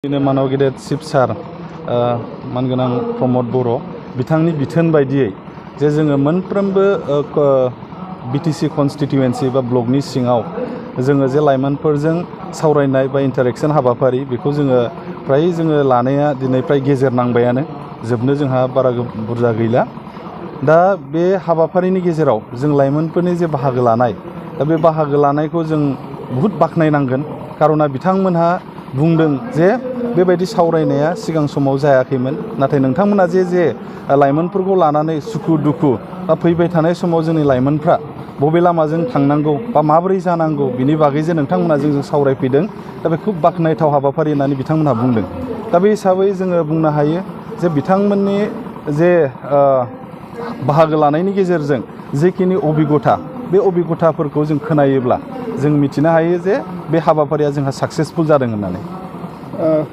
मानव गेदेर चिफ सार मानगोनां प्रमद बर' बिथांनि बिथोन बायदियै जे जोङो मोनफ्रोमबो बिटिसि कन्स्टिट्युएन्सि बा ब्लकनि सिङाव जोङो जे लाइमोनफोरजों सावरायनाय बा इन्टारेक्शन हाबाफारि बेखौ जोङो लानाया दिनै फ्राय गेजेर नांबायानो जोबनो जोंहा बारा बुरजा गैला। दा बे हाबाफारिनि गेजेराव जों लाइमोनफोरनि जे बाहागो लानाय दा बे बाहागो लानायखौ जों बहुद बाख्नायनांगोन। खारना बिथांमोनहा बुंदों जे बेबायदि सावरायनाया सिगां समाव जायाखैमोन, नाथाय नोंथांमोना जे लाइमोनफोरखौ लानानै सुखु दुखु बा फैबाय थानाय समाव जोंनि लाइमोनफ्रा बबे लामाजों थांनांगौ बा माबोरै जानांगौ बिनि बागै जे नोंथांमोना जोंजों सावरायफैदों, दा बे खुब बाख्नायथाव हाबाफारि होननानै बिथांमोनहा बुंदों। दा बे हिसाबै जोङो बुंनो हायो जे बिथांमोननि जे बाहागो लानायनि गेजेरजों जेखिनि अभिगथा बे अभिगथाफोरखौ जों खोनायोब्ला जों मिथिनो हायो जे बे हाबाफारिया जोंहा साक्सेसफुल जादों होननानै।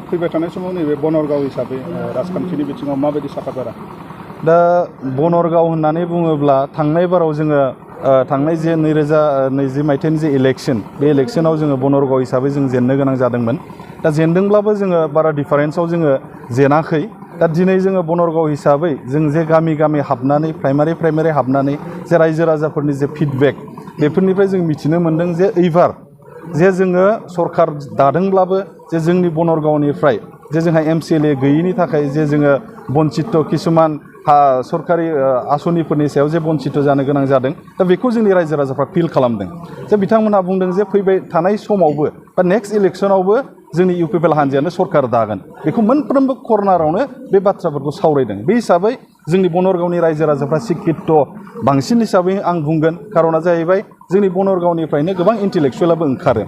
फैबाय थानाय समाव नैबे बनरगाव हिसाबै राजखान्थिनि बिथिङाव माबायदि साखाफारा? दा बनरगाव होननानै बुङोब्ला थांनाय बाराव जोङो थांनाय जे 2020 मायथाइनि जे इलेक्शन बे इलेक्शनाव जोङो बनरगाव हिसाबै जों जेननो गोनां जादोंमोन। दा जेनदोंब्लाबो जोङो बारा डिफारेन्सआव जोङो जेनाखै। दा दिनै जोङो बनरगाव हिसाबै जों जे गामि गामि हाबनानै प्राइमारि हाबनानै जे रायजो राजाफोरनि जे फिडबेक बेफोरनिफ्राय जों मिथिनो मोन्दों जे एइबार जे जोङो सरकार दादोंब्लाबो जे जोंनि बनरगावनिफ्राय जे जोंहा MCLA गैयिनि थाखाय जे जोङो बन्चित किसुमान सरकारि आसनिफोरनि सायाव जे बन्चित जानो गोनां जादों। दा बेखौ जोंनि रायजो राजाफ्रा फिल खालामदों। जे बिथांमोनहा बुंदों जे फैबाय थानाय समावबो बा नेक्स्ट इलेक्शनावबो जोंनि UPPL हान्जायानो सरकार दागोन। बेखौ मोनफ्रोमबो कर्नारावनो बे बाथ्राफोरखौ सावरायदों। बे हिसाबै जोंनि बनरगावनि रायजो राजाफ्रा सिकित बांसिन हिसाबै आं बुंगोन। खारना जाहैबाय जोंनि बनरगावनिफ्रायनो गोबां इन्टेलेक्सुवेलाबो ओंखारो।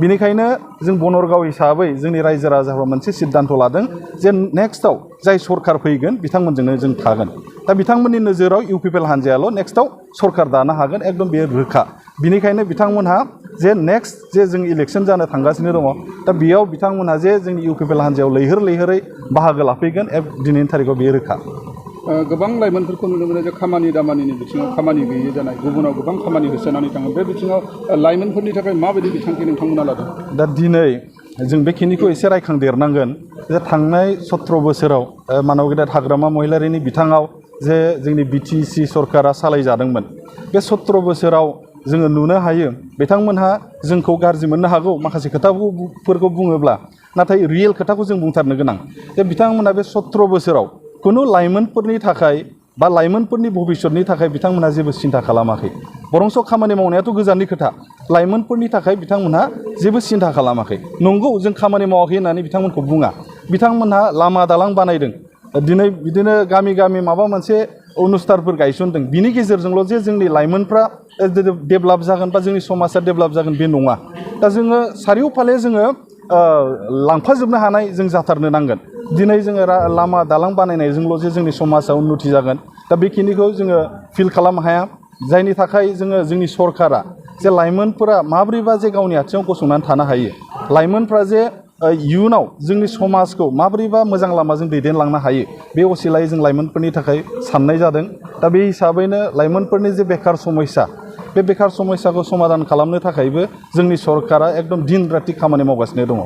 बेनिखायनो जों बनरगाव हिसाबै जोंनि रायजो राजाफ्रा मोनसे सिद्धान्त लादों जे नेक्स्टआव जाय सरकार फैगोन बिथांमोनजोंनो जों थागोन। दा बिथांमोननि नोजोराव UPPL हान्जायाल' नेक्स्टआव सरकार दानो हागोन, एकदम बेयो रोखा। बिनिखायनो बिथांमोनहा जे नेक्स्ट जे जों इलेक्शन जानो थांगासिनो दङ, दा बेयाव बिथांमोनहा जे जोंनि UPPL हान्जायाव लैहोरै बाहागो लाफैगोन दिनैनि थारिखआव बेयो रोखा। गोबां लाइमोनफोरखौ नुनो मोनो जे खामानि दामानिनि बिथिङाव खामानि गैयै जानाय, गुबुनाव गोबां खामानि होसोनानै थाङो। बे बिथिङाव लाइमोनफोरनि थाखाय माबायदि बिथांखि नोंथांमोना लादों? दा दिनै जों बेखिनिखौ एसे रायखांदेरनांगोन जे थांनाय 17 बोसोराव मानव गेदेर हाग्रामा महिलारिनि बिथाङाव जे जोंनि BTC सरकारा सालायजादोंमोन। बे 17 बोसोराव जोङो नुनो हायो बिथांमोनहा जोंखौ गाज्रि मोननो हागौ माखासे खोथाफोरखौ बुङोब्ला, नाथाय रियेल खोथाखौ जों बुंथारनो गोनां जे बिथांमोनहा बे 17 बोसोराव खुनु लाइमोनफोरनि थाखाय बा लाइमोनफोरनि भबिष्यतनि थाखाय बिथांमोनहा जेबो सिन्था खालामाखै। बरंस खामानि मावनायाथ' गोजाननि खोथा, लाइमोनफोरनि थाखाय बिथांमोनहा जेबो सिन्था खालामाखै। नंगौ जों खामानि मावाखै होननानै बिथांमोनखौ बुङा। बिथांमोनहा लामा दालां बानायदों, दिनै बिदिनो गामि गामि माबा मोनसे अनुस्थानफोर गायसनदों। बिनि गेजेरजोंल' जे जोंनि लाइमोनफ्रा डेभेलप जागोन बा जोंनि समाजा डेभेलप जागोन बे नङा। दा जोङो सारिय'फाले जोङो लांफाजोबनो हानाय जों जाथारनो नांगोन। दिनै जोङो लामा दालां बानायनायजोंल' जे जोंनि समाजा उन्नति जागोन, दा बेखिनिखौ जोङो फिल खालामनो हाया। जायनि थाखाय जोंनि सरकारा जे लाइमोनफोरा माब्रैबा जे गावनि आथिङाव गसंनानै थानो हायो, लाइमोनफ्रा जे इयुनाव जोंनि समाजखौ माब्रैबा मोजां लामाजों दैदेनलांनो हायो, बे असिलायै जों लाइमोनफोरनि थाखाय साननाय जादों। दा बे हिसाबैनो लाइमोनफोरनि जे बेकार समस्या, बे बेकार समस्याखौ समाधान खालामनो थाखायबो जोंनि सरकारा एकदम दिन राति खामानि मावगासिनो दङ।